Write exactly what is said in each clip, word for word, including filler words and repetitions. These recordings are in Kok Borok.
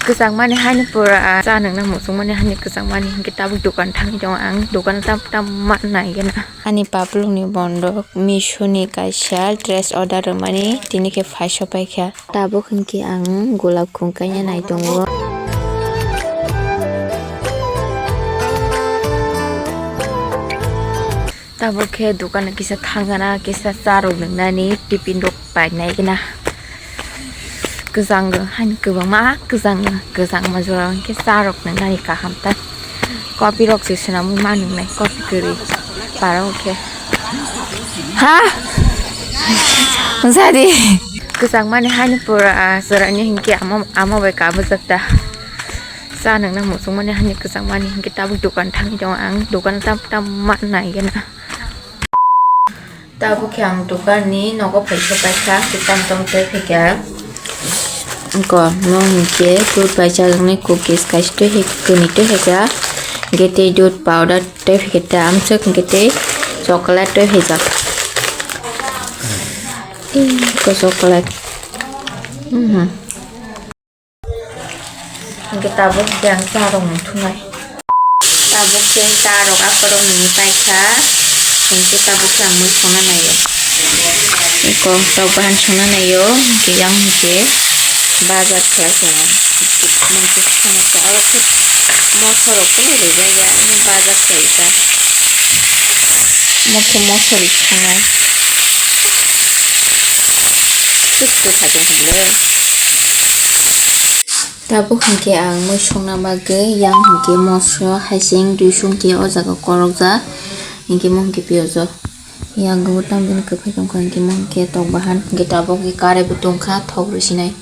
Kwchangmani haino pura, ah, cha nungna muchungmani haino kwchangmani hinkhe tabuk dukan thangwi tongo ang. Dukan tam tam ma naigena. Ani paplokni bondok Meesho ni kaisa dress order rwmani tini khe phaiso paikha. Tabuk hinkhe ang golap khum kaina nai tongo. Tabuk khe dukan kisa thangana kisa cha rok nungnani tiffin rok painai gana. Kwchang rok haino kwbangma kwchang kwchangma jora hinkhe cha rok nungnani kaham ta. Coffee rok se swnamwi ma nungnai coffee kwrwi para o khe. Ha? Jadi. Kwchangmani haino pura, ah, chwraini hinkhe amo, amo bai kabujak ta. Cha nungna muchungmani haino kwchangmani hinkhe tabuk dukan thangwi tongo ang. Dukan tam tam ma naigena. Tabuk khe ang dukanni nogo phaiso paikha, kitam tom tei phaikha. Ko, no hinkhe dud bai chajaknai cookies kaisa twi hai, kwnwi twi phaikha. Hinkhe tei dud powder tei phaikha, tei amswk hinkhe tei chocolate tei phaijak. Ko chocolate. Mhm. Hinkhe tabuk khe ang cha rok nung thungnai. Tabuk khe cha rok aphuru nung paikha. Hinkhe tabuk khe ang mui songna naio. Eko tok bahan songna naio. Hinkhe yang hinkhe bajar khe tongo. Hinkhe songna kha. Oro khe moso rok khe rijak ya. Bajar khe rijak. Mo khe moso rok songnai. Tabuk hinkhe ang mui songna bagwi yang hinkhe moso haising duisong khe o jaga korokjak, hinkhe mo hinkhe piyajak. Yang o tamjani kwphai tongkha, hinkhe mo hinkhe tok bahan, hinkhe tabuk khe karwi bo tongkha, thok rw sinai.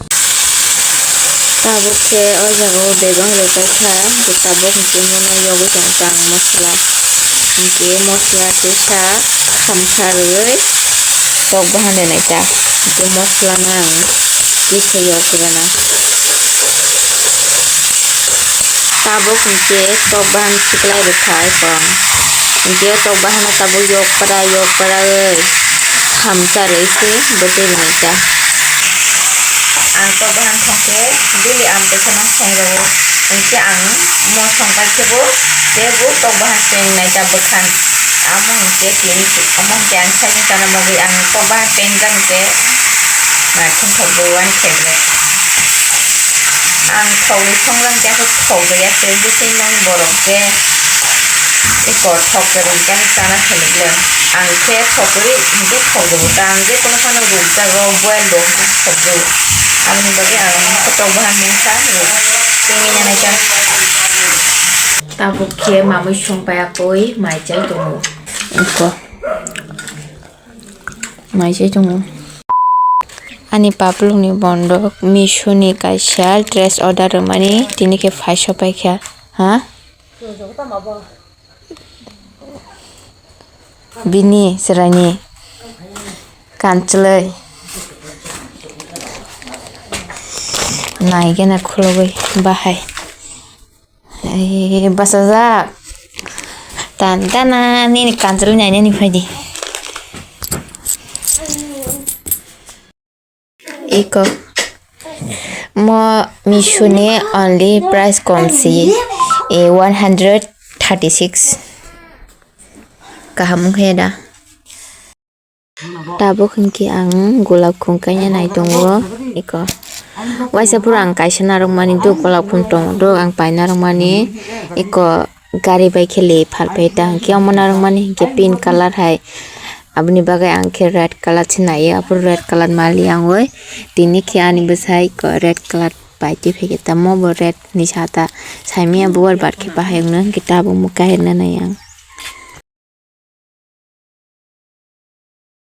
Tabuk khe o jaga o bebak rw paikha, hinkhe tabuk hinkhe mono yogwi tongkha ang mosola. Hinkhe mosola teisa khamsa rwwi tok bahan rwnai ta. Hinkhe mosola no ang teisa yog rwna. Tabuk hinkhe tok bahan siklai rwkha eko. Hinkhe tok bahan no tabuk yog para yog para wi khamsa rwwi se bwtwi nai ta. Ang tok bahan thok khe daily ang teisa no songjago. Hinkhe ang mo songpai khe bo tei bo tok bahan tengnai ta bwkhan. Amo hinkhe tini, amo hinkhe ang saimung tana bagwi ang tok bahan tengjak hinkhe naithok thok bo uansukjak. Ang thokni songjak khe thok jaya se bising nong borok khe eko thok kwrwi khe chana philwk le. Ang khe thok kwrwi hinkhe thok jago ta, ang je kono phano rukjago, boil rok hinkhe thok jago. Aboni bagwi ang tok bahan mungsa tini nai ta. Tabuk khe mamui song paiya koi mai chai tongo. Eko. Mai chai tongo. Ani paplokni bondok Meesho ni kaisa dress order rwmani tini khe phaiso paikha. Ha? Bini chwraini kanchwlwi naigena khulugwi bahai. Ai, bachajak. Tan tana nini kanchwlwi nainani phaidi. Eko. Mo Meesho ni only price kom si, eh, one hundred thirty six. Kaham wngkha da. Tabuk hinkhe ang golap khum kaina nai tongo. Eko. Waisa phuru ang kaisa narwkmani do golap khum tongo do ang pai narwkmani. Eko. Gari bai khe le phalpai ta hinkhe omo narwkmani hinkhe pink colour hai. Aboni bagwi ang khe red colour se naiya, aphuru red colour mali ang oi. Tini khe ani bwsai ko red colour pai twi phaikhe tamo bo red ni sata saimanya bo bar bat khe bahai wngno hinkhe tabuk mo kahirna nai ang.